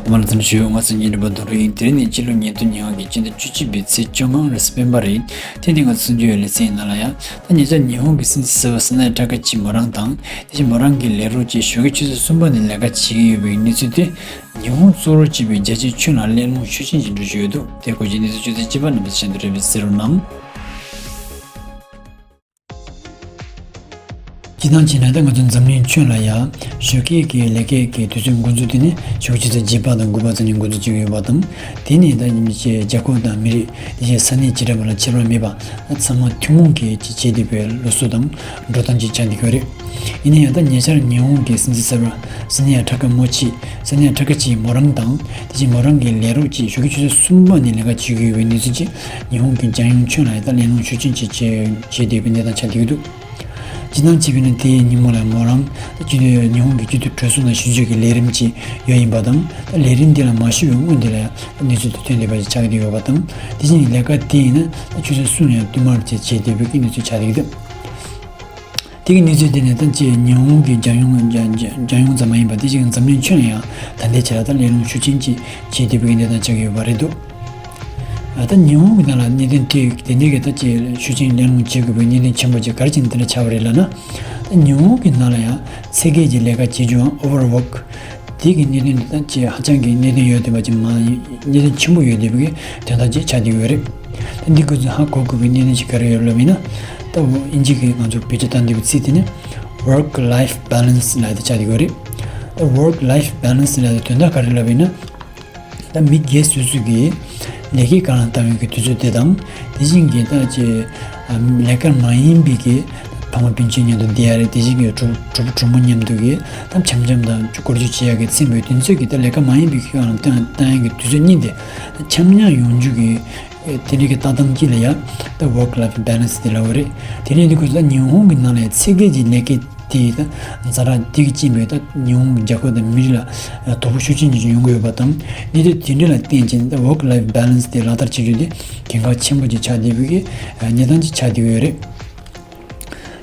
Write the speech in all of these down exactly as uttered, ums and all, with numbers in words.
མ་ལ་འཚམས་ཞུ། ང་ཚོ་ཉིན་རེ་པ་རྡོ་རུ་ཡིན། དེ་རིང་ནི་སྤྱི་ལོ་ཉིས་སྟོང་ཉི་ཤུ་གི་སྤྱི་ཟླ་བཅུ་གཅིག་པའི་ཚེས་བཅོ་ལྔ་རེད། སྤེན་པ་རེད། དེ་ནི་ང་ཚོ་གསུང་རྒྱུ་ཡོད་ལེ་ཚན་ཡིན་ན་ལ་ཡ། ད་ཉེ་ཆར་ཉི་ཧོང་གི་སྲིད་འཛིན་གསར་པ་ས་ནེ་ཊ་ཀ་ཆི་མོ་རང་དང་། དེ་བཞིན་མོ་རང་གི་ལས་རོགས་བཅས་ཞོགས་ཀའི་ཆུ་ཚོད་གསུམ་པ་ནས་ལས་ཀ་བྱེད་ཀྱི་ཡོད་པའི་གནས་ཚུལ་དེ། ཉི་ཧོང་གཙོ་བོར་བྱས་པའི་རྒྱལ་སྤྱིའི་ཁྱོན་ལ་གླེང་སློང་ཤུགས་ཆེན་ཞིག་འགྲོ་བཞིན་ཡོད་འདུག་དེ་སྐོར་གྱི་གནས་ཚུལ་ཅུང་ཟད་སྤྱི་པ་རྣམ་པ་ཚོས་གསན་དུ་རེ་བའི་གསན་རོགས་གནང་། སྤྱིར་བཏང་བྱས་ན་ད་ང་ཚོ་འཛམ་གླིང་ཁྱོན་ལ་ཡ། ཞོགས་ཀས་ཀྱི་ལས་ཀའི་གི་དུས་ཚོད་འགོ་འཛུགས་དེ་ནི་ཞོགས་ཀའི་ཆུ་ཚོད་བརྒྱད་པ་དང་དགུ་པ་ཙམ་ནས་འགོ་འཛུགས་བྱེད་ཀྱི་ཡོད་པ་དང་། དེ་ནས་ད་ཡིན་ཕྱིན་རྒྱལ་ཁབ་དང་མི་རིགས། དེ་བཞིན་ས་གནས་ཅི་འདྲ་བ་ལ་ཁྱད་པར་མེད་པ། ཚང་མ་ཐུན་མོང་གི་ཅིག་བྱེད་བསྡད་པའི་ལུགས་སྲོལ་དང་འགྲོ་སྟངས་ཅིག་ཆགས་བསྡད་ཡོད་རེད། ཡིན་ན་ཡང་ད་ཉེ་ཆར་ཉི་ཧོང་གི་སྲིད་འཛིན་གསར་པ་ས་ནེ་ཡ་ཊ་ཀ་མོ་ཆི། ས་ནེ་ཡ་ཊ་ཀ་ཆི་མོ་རང་དང་། དེ་བཞིན་མོ་རང་གི་ལས་རོགས་བཅས་ཞོགས་ཀའི་ཆུ་ཚོད་གསུམ་པ་ནས་ལས་ཀ་བྱེད་ཀྱི་ཡོད་པའི་གནས་ཚུལ་ཅིག་ཉི་ཧོང་གི་རྒྱལ་ཡོངས་ཁྱོན་ལ་ཡ་ད་གླེང་སློང་ཤུགས་ཆེན་ཅིག་བྱས་བྱས་བསྡད་པའི་གནས་སྟངས་ཆགས་བསྡད་ཀྱི་འདུག་སྤྱིར་བཏང་བྱས་པ་ཡིན་ན་དེའི་ཉིན་མོ་ལ་མོ་རང་ད་སྤྱི་ཉི་ཧོང་གི་སྤྱི་འཐུས་གྲོས་ཚོགས་ནང་ཞུ་རྒྱུ་གི་ལས་རིམ་ཅིག་ཡོད་ཡིན་པ་དང་། ད་ལས་རིམ་དེ་ལ་མ་ཞུགས་པའི་སྔོན་དེ་ལ་ཡ་གནས་ཚུལ་དེ་ཐོན་བསྡད་པ་ཞིག་ཆགས་བསྡད་ཡོད་པ་དང་། དེ་བཞིན་ལས་ཀ་དེ་ཡིན་ན་ད་ཆུ་ཚོད་གསུམ་ནས་བསྟུད་མར་བྱས་བྱས་བསྡད་པའི་གི་གནས་ཚུལ་ཆགས་བསྡད་ཀྱི་འདུག་དེ་གི་གནས་ཚུལ་དེ་ནི་ད་ཅི་ཉི་ཧོང་གི་རྒྱལ་ཡོངས་རྒྱལ་རྒྱལ་ཡོངས་ཙམ་མ་ཡིན་པ། དེ་བཞིན་འཛམ་གླིང་ཁྱོན་ཡང་ད་ལྟའི་ཆར་ད་གླེང་སློང་ཤུགས་ཆེན་ཅིག་བྱེད་བསྡད་པའི་གནས་སྟངས་ཆགས་ཀྱི་ཡོད་པ་རེད་འདུག་ཨ། ད་ཉི་ཧོང་གི་ནང་ལ་གནད་དོན་དེ་དེ་འདྲའི་གི་ད་ཅི་ཤུགས་ཆེན་གླེང་སློང་བྱེད་དགོས་པའི་གནད་དོན་ཆེན་པོ་ཅིག་ག་རེ་བྱས་ནས་དེ་འདྲ་ཆགས་པ་རེད་ལབ་ན། ད་ཉི་ཧོང་གི་ནང་ལ་ཡང་ཚད་བརྒལ་གྱི་ལས་ཀ་བྱེད་རྒྱུའམ་ཨོ་ཝར་ཝོག་དེ་གི་གནད་དོན་འདི་ད་ཅི་ཧ་ཅང་གི་གནད་དོན་ཡོད་བསྡད་པ་ཅིག་མ་ཡིན། གནད་དོན་ཆེན་པོ་ཡོད་བསྡད་པའི་དོན་དག་ཅིག་ཆགས་བསྡད་ཡོད་རེད། ད་འདི་ཁོ་ཚོས་ཧ་གོ་དགོས་པའི་གནད་དོན་ཅིག་ག་རེ་ཡོད་ལབ་ཡིན་ན། ད་འོ་དབྱིན་ཇི་གིས་ང་ཚོ་བེད་སྤྱོད་བཏང་བསྡད་པའི་ཚིག་དེ་ནི་work life balance ལབ་དེ་ཆགས་བསྡད་ཡོད་རེད། ད་work life balance ལབ་དེ་དོན་དག་ག་རེ་ལབ་ཡིན་ན། ད་མི་སྒེར་སོ་སོ་གི་ལས་ཀའི་སྒང་ལ་བཏང་བའི་གི་དུས་ཚོད་དེ་དང་། དེ་བཞིན་གྱི་ད་ཅི་ཨ་ལས་ཀ་མ་ཡིན་པའི་གི་ཕ་མ་སྤུན་མཆེད་མཉམ་དུ་བསྡད་ཡ་རེད། དེ་བཞིན་གྱི་གྲོགས་གྲོགས་པོ་གྲོགས་མོ་མཉམ་དུ་གི་ད་འཆམ་འཆམ་དང་སྐོར་སྐྱོད་བྱེད་ཡ་གི་ཚེ་འདི་དུས་ཚོད་ཀྱི་ད་ལས་ཀ་མ་ཡིན་པའི་གི་སྒང་ལ་བཏང་བཏང་ཡ་གི་དུས་ཚོད་གཉིས་དེ་ད་འཆམ་མཉམ་ཡོང་རྒྱུ་གི་དེ་འདྲའི་གི་ལྟ་སྟངས་གཅིག་ལ་ཡ་ད་work life balance དེ་ལབ་པ་རེད། དེ་ནས་འདི་ཁོ་ཚོ་ད་ཉི་ཧོང་གི་ནང་ལ་ཡ་ཚད་བརྒལ་གྱི་ལས་ཀའི་དེ་ད་ཛ་དྲག་དེ་གི་རྐྱེན་པས་ད་ཉི་ཧོང་རྒྱལ་ཁབ་དང་མི་རིགས་ལ་དོ་ཕོག་ཤུགས་ཆེན་ཅིག་ཡོང་གི་ཡོད་པ་དང་། གནད་དོན་དེ་འདྲ་ལ་བརྟེན་བྱས་ནས་ད་work life balance དེ་ལག་བསྟར་བྱེད་རྒྱུ་དེ་གལ་འགངས་ཆེན་པོ་ཅིག་ཆགས་བསྡད་པའི་གི་གནས་སྟངས་ཅིག་ཆགས་བསྡད་ཡོད་རེད།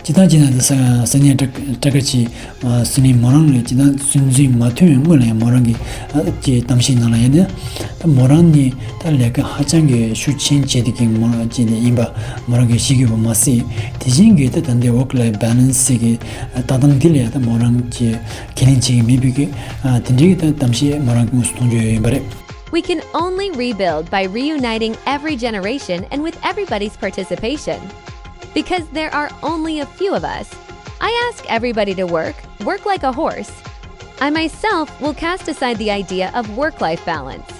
སྤྱིར་བཏང་བྱས་ན་ད་ས་ས་གནས་ཊ་ཊ་ཀ་ཆི་ཨ་སུ་ནི་མོ་རང་ལ་སྤྱིར་བཏང་སྲིད་འཛིན་མ་ཐོན་སྔོན་ལ་ཡང་མོ་རང་གི་ཨ་ཀྱི་གཏམ་བཤད་ནང་ལ་ཡིན་ན། ད་མོ་རང་ནི་ད་ལས་ཀ་ཧ་ཅང་གི་ཤུགས་ཆེན་བྱེད་བསྡད་ཀྱི་མོ་རང་ཅིག་ཡིན་པ་མོ་རང་གིས་ཤེས་ཀྱི་ཡོད་པ་མ་ཟད། དེ་བཞིན་གྱི་ད་ད་ལྟའི་work life balance ཟེར་གྱི་ལྟ་སྟངས་འདི་ལ་ཡང་ད་མོ་རང་གིས་ཁས་ལེན་བྱེད་ཀྱི་མེད་པའི་གི་ཨ་དེ་འདྲའི་གི་ད་གཏམ་བཤད་མོ་རང་གི་དངོས་སུ་མཐོང་རྒྱུ་ཡོད་ཡིན་པ་རེད། We can only rebuild by reuniting every generation and with everybody's participation. Because there are only a few of us, I ask everybody to work, work like a horse. I myself will cast aside the idea of work life balance.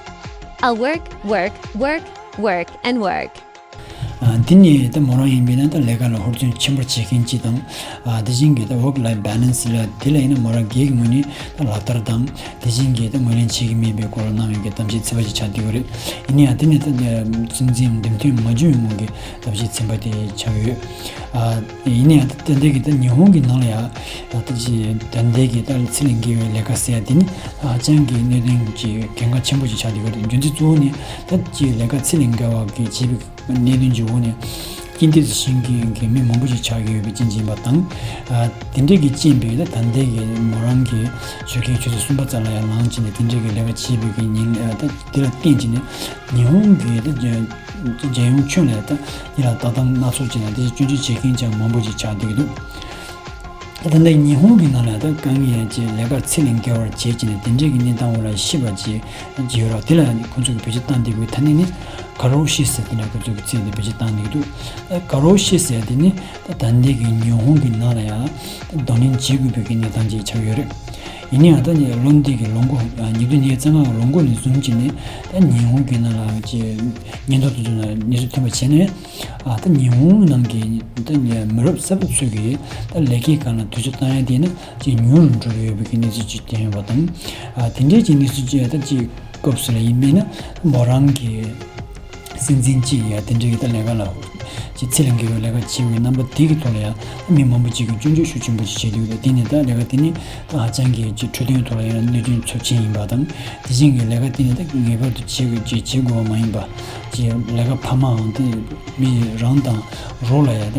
I'll work, work, work, work, and work. ཨ། འདི་ནི་ད་མོ་རང་ཡིན་པས་ན་ད་ལས་ཀ་ལ་ཧུར་བརྩོན་ཆེན་པོ་བྱེད་མཁན་ཅིག་དང་། ཨ། དེ་བཞིན་གྱི་ད་work life balance ལ་དེ་ལ་ཡིན་ན་མོ་རང་སྒེར་གྱི་ངོས་ནས་ད་ལག་བསྟར་དང་། དེ་བཞིན་གྱི་ད་ངོས་ལེན་བྱེད་ཀྱི་མེད་པའི་སྐོར་གནང་བའི་གི་གཏམ་བཤད་ཚིག་པ་ཞིག་ཆགས་བསྡད་ཡོད་རེད། ཡིན་ན་ཡང་དེ་ནི་ད་སྲིད་འཛིན་འདེམས་ཐོན་མ་བྱུང་བའི་སྔོན་གྱི་གཏམ་བཤད་ཚིག་པ་དེ་ཆགས་ཡོད། ཨ། ཡིན་ན་ཡང་ད་ལྟའི་གི་ད་ཉི་ཧོང་གི་ནང་ལ་ཡང་ད་ཅི་ད་ལྟའི་གི་ད་ཚད་ལས་བརྒལ་བའི་ལས་ཀ་ཟེར་ཡ་དེ་ནི་ཧ་ཅང་གི་གནད་དོན་གྱི་གལ་འགངས་ཆེན་པོ་ཞིག་ཆགས་བསྡད་ཡོད་རེད། རྒྱུ་མཚན་གཙོ་བོ་ནི་ད་ཅི་ལས་ཀ་ཚད་ལས་བརྒལ་བ་གི་བྱེད་པའི་གནད་དོན་གྱི་འོག་ནས་རྐྱེན་འདས་སུ་ཕྱིན་མཁན་གྱི་མི་མང་པོ་ཞིག་ཆགས་ཀྱི་ཡོད་པའི་རྐྱེན་གྱིས་ཡིན་པ་དང་། ཨ། དེ་འདྲའི་གི་རྐྱེན་པས་ད་ད་ལྟའི་གི་མོ་རང་གི་ཞོགས་ཀའི་ཆུ་ཚོད་གསུམ་པ་ཙམ་ལ་ཡང་ལངས་བྱས་ནས་དེ་འདྲའི་གི་ལས་ཀ་བྱེད་པའི་གི་ཉིན། ཨ། ད་དེ་ལ་བརྟེན་བྱས་ནས་ཉི་ཧོང་གི་ད་རྒྱལ་ཡོངས་ཁྱོན་ལ་ད་ཉིན་ལ་ལྟ་སྟངས་སྣ་ཚོགས་བྱས་ནས་དེ་སྐྱོན་བརྗོད་བྱེད་མཁན་ཀྱང་མང་པོ་ཞིག་ཆགས་བསྡད་ཀྱི་འདུག་ད་ལྟ་ཉི་ཧོང་གི་ནང་ལ་ད་དཀའ་ངལ་ཡང་ཅིག་ལས་ཀ་ཚད་ལས་བརྒལ་བར་བྱེད་ཀྱི་ནས་དེ་འདྲའི་གི་གནས་སྟངས་འོག་ལ་ཤི་བ་ཅིག་ཡོད་རེད། དེ་ལ་ཁོང་ཚོ་གི་བེད་སྤྱོད་བཏང་བསྡད་པའི་ཐ་སྙད་ནི་ཀ་རོ་ཤི་ཟེར་དེ་ལ་ཁོང་ཚོ་གི་ཚིག་དེ་བེད་སྤྱོད་བཏང་བསྡད་ཀྱི་འདུག་ཀ་རོ་ཤི་ཟེར་དེ་ནི་ད་ད་ལྟའི་གི་ཉི་ཧོང་གི་ནང་ལ་ཡང་གདོང་ལེན་བྱེད་དགོས་པའི་གི་གནས་སྟངས་ཅིག་ཆགས་ཡོད་རེད། ཡིན་ནའང་ད་ནི་ལོ་འདི་གི་ལོ་འགོ། ཉིས་སྟོང་ཉི་ཤུ་རྩ་ལྔ་ལོ་འགོ་ནས་བཟུང་བྱས་ནས་ད་ཉི་ཧོང་གི་ནང་ལ་ཅིག་སྙན་ཐོ་དེ་ཚོ་ནས་གནས་ཚུལ་ཐོན་པ་བྱས་ནས། ཨ། ད་ཉི་ཧོང་ནང་གི་ད་མི་རབས་གསར་པ་ཚོས་ཀྱི་ད་ལས་ཀའི་སྒང་ལ་དུས་ཚོད་བཏང་ཡ་དེ་ནི་ཅིག་ཉུང་རུ་འགྲོ་གི་ཡོད་པའི་གི་གནས་ཚུལ་ཅིག་བསྟན་ཡོད་པ་དང་། ཨ། དེ་འདྲའི་ཅིག་གནས་ཚུལ་ཅིག་ད་ཅིག་སྐབས་སུ་ལ་ཡིན་པས་ན་མོ་རང་གི་སྲིད་འཛིན་གཅིག་ཡ་དེ་འདྲའི་གི་ད་ལས་ཀ་ལ་ཅིག་ ཚེ་ལས་འགལ་བའི་ལས་ཀ་བྱེད་པའི་རྣམ་པ་དེ་གི་ཐོག་ལ་ཡང་མི་མང་པོ་ཅིག་གིས་སྐྱོན་བརྗོད་ཤུགས་ཆེན་པོ་ཅིག་བྱེད་འདུག་དེ་ནི་ད་ལས་ཀ་དེ་ནི་ད་ཧ་ཅང་གི་ཅིག་འཕྲོད་བསྟེན་ཐོག་ལ་ཡང་གནོད་སྐྱོན་ཚབས་ཆེན་ཡིན་པ་དང་། དེ་བཞིན་གྱི་ལས་ཀ་དེ་ནི་ད་ངེས་པར་དུ་བྱེད་དགོས་ཅིག་བྱེད་དགོས་པ་མ་ཡིན་པ། ཅིག་ལས་ཀ་ཕ་མའང་དེ་མི་རང་དང་རོགས་ལ་ཡང་ད་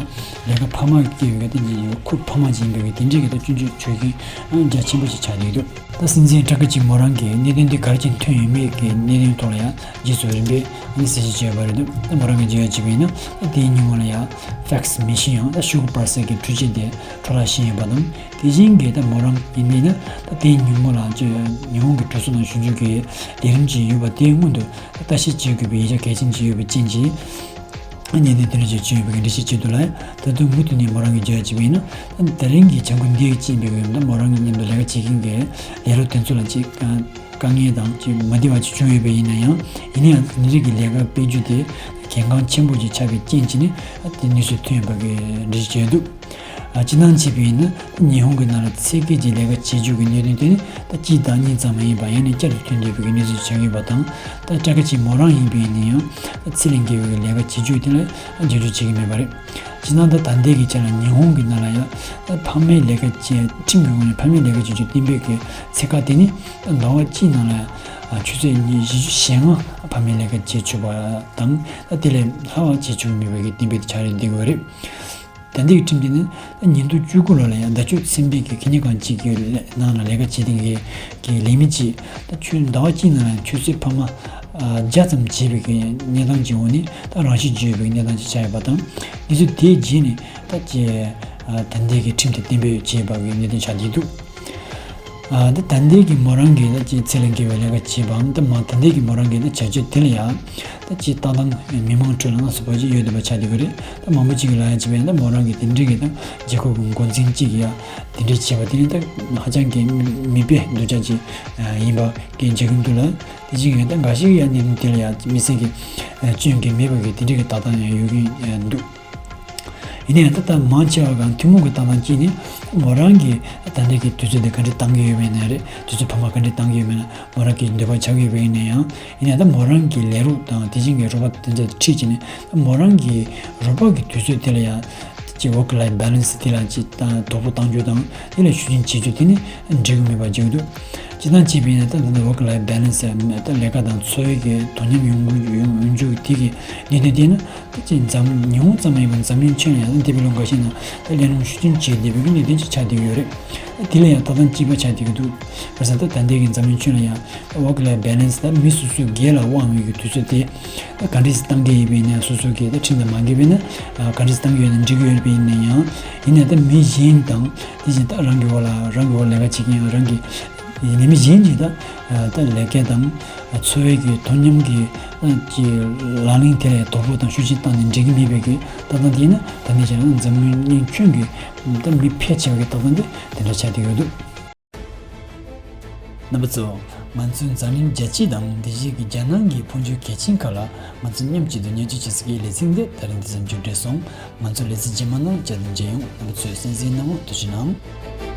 ལས་ཀ་ཕ་མ་སྐྱེ་བའི་གི་དེ་ཁུར་ཕ་མ་ཅིག་ཡིན་པའི་གི་དེ་འདྲའི་གི་ད་སྐྱོན་བརྗོད་བྱེད་མཁན་རྒྱ་ཆེན་པོ་ཞིག་ཆགས་བསྡད་འདུག་ད་སྲིད་འཛིན་ཊ་ཀི་ཆི་མོ་རང་གིས་གནད་དོན་འདི་ག་རེ་བྱས་ཐོན་ཡོད་མེད་ཀྱི་གནད་དོན་ཐོག་ལ་ཡང་རྗེས་སུ་རིམ་པས་ནི་གསལ་བཤད་བྱས་ཡོད་པ་རེད་འདུག་ད་མོ་རང་གིས་བརྗོད་ཡ་བྱས་པ་ཡིན་ན། ད་དེའི་ཉིན་མོ་ལ་ཡང་ཕེག་སི་མེ་ཤིན་ཡང་ད་ཤུ་གུ་པར་སེལ་གྱི་འཕྲུལ་ཆས་དེ་འཕྲོ་བརླག་ཕྱིན་ཡོད་པ་དང་། དེ་བཞིན་གྱི་ད་མོ་རང་ཡིན་པ་ཡིན་ན་ད་དེའི་ཉིན་མོ་ལ་ཅིག་ཉི་ཧོང་གི་གྲོས་ཚོགས་ནང་ཞུགས་རྒྱུ་གི་ལས་རིམ་ཅིག་ཡོད་པ་དེའི་སྔོན་དུ་ད་ལྟ་ཞིབ་བྱེད་དགོས་པའི་ཡིག་ཆ་གལ་ཆེན་ཅིག་ཡོད་པའི་རྐྱེན་གྱིས། གནད་དོན་དེ་འདྲ་ཅིག་བྱུང་ཡོད་པའི་འགྲེལ་བཤད་བྱེད་དུས་ལ། ད་དུང་མུ་མཐུད་ནས་མོ་རང་གིས་བརྗོད་ཡ་བྱས་པ་ཡིན་ན། ད་རིང་གི་བྱ་འགུལ་འདིའི་རྐྱེན་པས་ད་མོ་རང་གི་མཉམ་དུ་ལས་ཀ་བྱེད་མཁན་གྱི་ལས་རོགས་དེ་ཚོ་ལ་ཅིག་དཀའ་ངལ་དང་ཅིག་མ་བདེ་བ་ཅིག་བྱུང་ཡོད་པ་ཡིན་ན་ཡང་། ཡིན་ན་ཡང་འདི་རིགས་ཀྱི་ལས་ཀ་སྤེལ་རྒྱུ་དེ་གལ་འགངས་ཆེན་པོ་ཅིག་ཆགས་པའི་རྐྱེན་གྱིས་ནི་དེ་གནས་ཚུལ་ཐོན་ཡོད་པ་གི་འགྲེལ་བཤད་བྱས་འདུག་ཨ། སྤྱིར་བཏང་བྱས་པ་ཡིན་ན། ཉི་ཧོང་གི་ནང་ལ་ཚད་བརྒལ་གྱི་ལས་ཀ་བྱེད་རྒྱུ་གི་གནད་དོན་དེ་ནི་ད་གཅིག་དང་གཉིས་ཙམ་མ་ཡིན་པར་ཡང་ནས་བསྐྱར་དུ་ཐོན་བསྡད་པའི་གནས་ཚུལ་ཆགས་ཡོད་པ་དང་། ད་ཊ་ཀི་ཆི་མོ་རང་ཡིན་པ་ཡིན་ན་ཡང་ཚད་ལས་འགལ་བའི་ལས་ཀ་བྱེད་རྒྱུ་དེ་ལ་རྒྱབ་སྐྱོར་བྱེད་ཀྱི་མེད་པ་རེད། སྤྱིར་བཏང་ད་ད་ལྟའི་གི་ཆ་ལ་ཉི་ཧོང་གི་ནང་ལ་ཡང་ཕ་མའི་ལས་ཀ་བྱེད་ཁྲིམས་ཀྱི་ངོས་ནས་ཕ་མའི་ལས་ཀ་བྱེད་རྒྱུ་གཏན་འབེབས་ཀྱི་ཚད་བཀག་དེ་ནི་ཟླ་བ་གཅིག་ནང་ལ་ཆུ་ཚོད་བཞི་བཅུ་ཞེ་ལྔ་ཕ་མའི་ལས་ཀ་བྱེད་ཆོག་པ་དང་། ད་དེ་ལས་ལྷག་པ་བྱེད་ཆོག་མེད་པའི་གི་གཏན་འབེབས་དེ་ཆགས་རེད་བསྡད་ཡོད་རེད། ད་ལྟའི་ཁྲིམས་དེ་ནི་ཉིས་སྟོང་བཅུ་དགུ་ལོ་ལ་ཡང་བརྡ་སྤྲོད་ཚན་པའི་གི་ཁེ་ཉེན་ཁང་གཅིག་གི་ནང་ལ་ལས་ཀ་བྱེད་མཁན་གྱི་ལས་མི་གཅིག་ད་ཆུ་ཟླ་བ་གཅིག་ནང་ལ་ཆུ་ཚོད་ཕ་མ་བརྒྱ་ཙམ་བྱས་པའི་གི་གནས་སྟངས་ཀྱི་འོག་ནས་ད་རང་ཤི་བརྒྱབ་པའི་གནས་སྟངས་ཅིག་ཆགས་ཡོད་པ་དང་། གནས་ཚུལ་དེའི་རྗེས་ནས་ད་ཅི་ད་ལྟའི་གི་ཁྲིམས་དེ་གཏན་འབེབས་བྱས་པ་གི་གནད་དོན་ཆགས་བསྡད་འདུག་ཨ། ད་ད་ལྟའི་གི་མོ་རང་གིས་ད་ཅི་ཚད་ལས་འགལ་བའི་ལས་ཀ་བྱས་པའམ། ད་མ་ད་ལྟའི་གི་མོ་རང་གི་ད་བྱ་སྤྱོད་དེ་ལ་ཡང་ད་ཅི་ལྟ་སྟངས་མི་མང་ཁྲོད་ལ་སྣ་ཚོགས་པ་ཅིག་ཡོད་བསྡད་པ་ཆགས་བསྡད་ཀྱི་རེད། ད་མང་པོ་ཅིག་གིས་ལབ་ཡ་བྱས་པ་ཡིན་ན། མོ་རང་གིས་དེ་འདྲའི་གི་ད་རྒྱལ་ཁབ་ཀྱི་འགོ་འཛིན་ཅིག་གིས་ཡ་དེ་འདྲའི་བྱས་པ་དེ་ནི་ད་ཧ་ཅང་གི་མི་དཔེ་སྡུག་ཅག་ཅིག་ཡིན་པ་གི་མཇལ་གྱི་འདུག་ལ། དེ་བཞིན་ཡང་ད་འགའ་ཞིག་གིས་ཡང་གནད་དོན་དེ་ལ་ཡང་དམིགས་བསལ་གྱི་སྐྱོན་གྱི་མེད་པ་གི་དེ་འདྲའི་གི་ལྟ་སྟངས་ཡང་ཡོད་ཀྱི་འདུག་ཡིན་ན་ཡང་ད་ལྟ་མང་ཆེ་བ་གང་ཐུན་མོང་གི་ལྟ་སྟངས་གཅིག་ནི། མོ་རང་གིས་ད་ལྟའི་གི་དུས་ཚོད་འདི་ག་འདྲས་བཏང་གི་ཡོད་པ་ཡིན་ན་རེད། དུས་ཚོད་ཕ་མ་ག་འདྲས་བཏང་གི་ཡོད་པ་ཡིན་ན། མོ་རང་གི་འདོད་པ་ཆགས་ཀྱི་ཡོད་པ་ཡིན་ན་ཡང་། ཡིན་ན་ཡང་ད་མོ་རང་གི་ལས་རོགས་དང་དེ་བཞིན་གྱི་རོགས་པ་དེ་ཚོ་ཁྲིད་བྱས་ནས། ད་མོ་རང་གི་རོགས་པ་གི་དུས་ཚོད་དེ་ལ་ཡང་ཅིག་work life balance དེ་ལ་ཅིག་ད་དོ་ཕོག་གཏང་རྒྱུ་དང་། དེ་ལ་ཤུགས་རྐྱེན་བྱེད་རྒྱུ་དེ་ནི་འགྲིག་གི་མེད་པ་ཅིག་འདུག་སྤྱིར་བཏང་བྱས་པ་ཡིན་ན། ད་ད་ལྟ་work life balance ད་ལས་ཀ་དང་འཚོ་བའི་གི་དོ་མཉམ་ཡོང་དགོས་ཡོང་ཡོང་རྒྱུ་གི་དེ་གི་གནད་དོན་དེ་ནི། ད་ཅིག་འཛམ་ཉི་ཧོང་ཙམ་མ་ཡིན་པར་འཛམ་གླིང་ཁྱོན་ལ་ཡང་འདས་པའི་ལོ་འགའ་ཤས་ནང་ད་གླེང་སློང་ཤུགས་ཆེན་བྱས་བསྡད་པའི་གནད་དོན་ཅིག་ཆགས་བསྡད་ཡོད་རེད། ད་དེ་ལ་ཡང་ལྟ་སྟངས་གཅིག་པ་ཆགས་བསྡད་ཀྱི་འདུག་བར་སང་ད་ད་ལྟའི་གི་འཛམ་གླིང་ཁྱོན་ལ་ཡང་work life balance ད་མི་སོ་སོའི་སྒེར་ལ་དབང་བའི་གི་དུས་ཚོད་དེ་ད་ག་འདྲས་སེ་བཏང་གི་ཡིན་པ་ཡིན་ན། སོ་སོ་གི་ད་ཁྲིམས་དང་མ་འགལ་བ་ཡིན་ན། ག་འདྲས་སེ་བཏང་གི་ཡོད་ན་འགྲིག་གི་ཡོད་པ་ཡིན་ན་ཡང་། ཡིན་ན་ད་མི་གཞན་དང་དེ་བཞིན་ད་རང་གི་འོག་ལ་རང་གི་འོག་ལས་ཀ་བྱེད་མཁན་ཡང་རང་གི་ལས་མི་གཞན་གྱིས་ད་ད་ལས་ཀ་དང་འཚོ་བའི་གི་དོ་མཉམ་གྱི་གི་ལག་ལེན་དེ་ལ་དོ་ཕོག་དང་ཤུགས་རྐྱེན་བཏང་ནས་འགྲིག་གི་མེད་པའི་གི་ལྟ་སྟངས་དེ་ཡིན་ན། ད་ནི་བྱས་ན་འཛམ་གླིང་ཁྱོན་གྱི་ད་མི་ཕལ་ཆེ་བ་གི་ལྟ་སྟངས་དེ་དེ་འདྲ་ཆགས་བསྡད་ཡོད་འདུག་རྣམ་པ་ཚོ། ང་ཚོའི་འཛམ་གླིང་རྒྱལ་སྤྱི་དང་དེ་བཞིན་གྱི་རྒྱལ་ནང་གི་འཕོ་འགྱུར་གལ་ཆེན་ཁག་ལ་ང་ཚོ་མཉམ་གཅིག་ཏུ་ཉན་སྤྱོད་བྱེད་ས་གི་ལེ་ཚན་འདི་ད་རིང་འདི་ཙམ་མཇུག་བསྒྲིལ་སོང་། ང་ཚོ་ལེ་ཚན་རྗེས་མ་ནང་བསྐྱར་དུ་མཇལ་ཡོང་། རྣམ་པ་ཚོས་གསན་གཟིགས་གནང་བར་ཐུགས་རྗེ་གནང་།